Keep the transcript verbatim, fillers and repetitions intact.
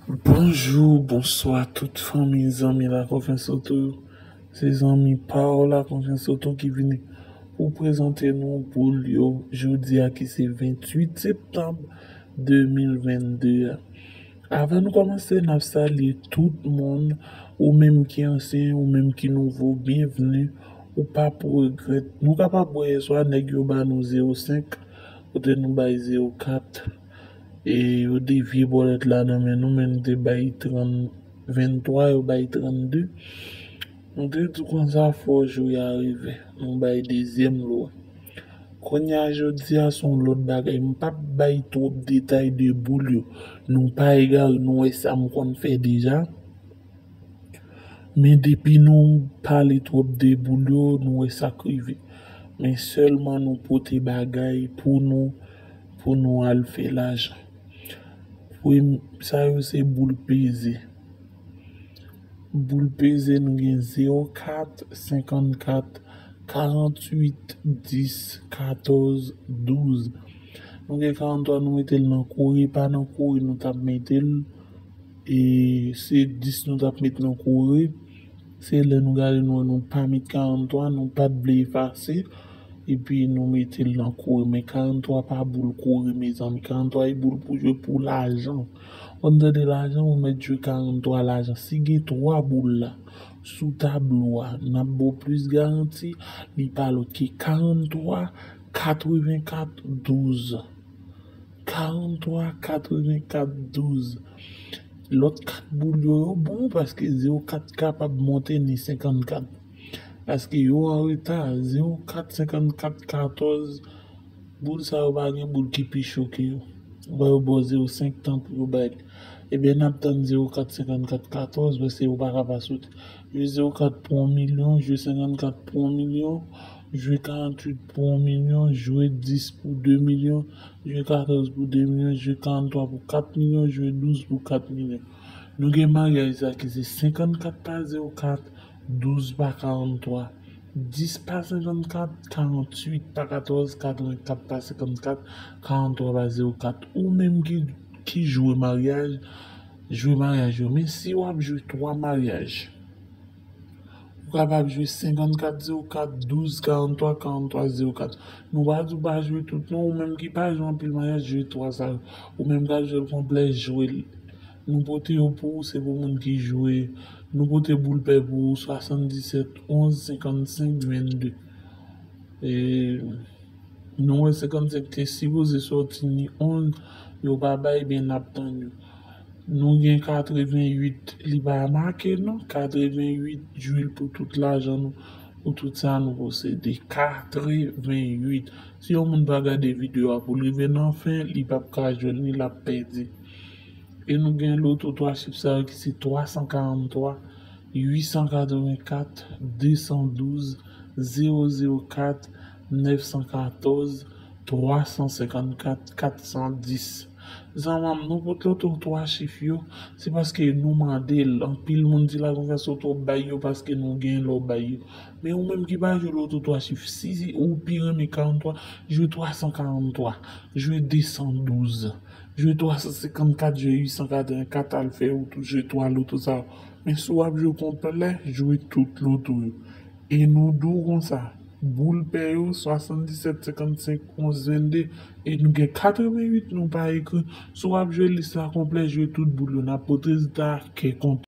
Bonjou, bonswa tout fanmi, zanmi La Konfyans Loto yo. Se zanmi pa w La Konfyans Loto ki vini pou prezante nou boul yo jodi a ki se venntuit septanm de mil vennde a. Avan nou kòmanse, n ap salye tout moun, ou menm ki ansyen, ou menm ki nouvo, byenvni, ou p ap regrèt. Nou kapab wè yèswa nèg yo ba nou zewo senk, kote nou bay zewo kat. E yo devye bòlèt la nan men nou, men nou te bay trann, venntwa, yo bay trannde. Nou te di konsa fò jou a rive, nou bay dezyèm lo a. Kounye a jodi a se yon lòt bagay, m p ap bay twòp detay de boul yo. Nou pa egare, nou wè sa m konn fè deja. Men depi nou pale twòp de boul yo, nou wè sa k rive. Men sèlman nou pote bagay pou nou, pou nou al fè lajan. Premye, sa yo se boul peze. Boul peze, nou gen zewo kat, senkannkat, karanntuit, dis, katòz, douz. Nou gen karannntwa, nou mete l nan kore, pa nan kore nou t ap mete l. E se dis nou t ap met nan kore. Se lè nou gade nou wè nou pa met karannntwa, nou pa t vle efase. Epi nou mete l nan kore. Men karannntwa pa boul kore, mezanmi. Karannntwa e boul pou jwe pou lajan. Ou konn tande lajan, ou mèt jwe karannntwa lajan. Si gen twa boul la sou tablo a, n ap ba w plis garanti, li pa lòt ke karannntwa, katrevenkat, douz. Karannntwa, katrevenkat, douz. Lòt kat boul yo, yo bon paske zewo kat kapab monte ni senkannkat. Paske yo an reta, zewo kat, senkannkat, katòz. Boul sa yo pa gen boul ki pi cho ke yo. Ou wè yo ba w zewo senk tan pou yo bay li. Ebyen, n ap tann zewo kat, senkannkat, katòz, paske yo pa ka pa soti. Jwe zewo kat pou yon milyon, jwe senkannkat pou yon milyon, jwe karanntuit pou yon milyon, jwe dis pou de milyon, jwe katòz pou de milyon, jwe karannntwa pou kat milyon, jwe douz pou kat milyon. Nou gen maryaj sa ki se senkannkat pa zewo kat, douz pa karannntwa, dis pa senkannkat, karanntuit pa katòz, katrevenkat pa senkannkat, karannntwa pa zewo kat. Ou menm ki, ki jwe maryaj, jwe maryaj yo. Men si w ap jwe twa maryaj, ou kapab jwe senkannkat zewo kat, douz karannntwa, karannntwa zewo kat. Nou pa di w pa jwe tout non, ou menm ki pa jwe anpil maryaj, jwe twa sa yo. Ou menm k ap jwe l konplè, jwe l. Nou pote yo pou ou, se pou moun ki jwe. Nou pote boul pè pou ou, swasanndisèt, onz, senkannsenk, vennde. E nou wè senkannsenk te sipoze sòti ni onz, yo pa bay, ebyen n ap tann yo. Nou gen katreventuit, li pa make non, katreventuit, jwe l pou tout lajan nou, pou tout sa nou posede. Katreventuit. Si yon moun pa gade videyo a pou l rive nan fen, li p ap ka jwenn li, l ap pèdi. E nou gen loto twa chif sa yo ki se twa san karannntwa, uit san katrevenkat, de san douz, zewo zewo kat, nèf san katòz, twa san senkannkat, kat san dis. Zanmi m, nou pote loto twa chif yo, se paske nou mande l. Anpil moun di La Konfyans Loto bay yo paske nou gen lè w bay yo. Men ou menm ki pa jwe loto twa chif, si ou pi renmen karannntwa, jwe twa san karannntwa, jwe de san douz, jwe twa san senkannkat, jwe uit san katrevenkat, al fè ou tou jwe twa loto sa yo. Men si w ap jwe konplè, jwe tout loto yo. E nou di w konsa, boul pè yo, swasanndisèt, senkannsenk, onz, vennde, e nou gen katreventuit nou pa ekri. Si w ap jwe lis la konplè, jwe tout boul yo. N ap pote rezilta a kè kontan.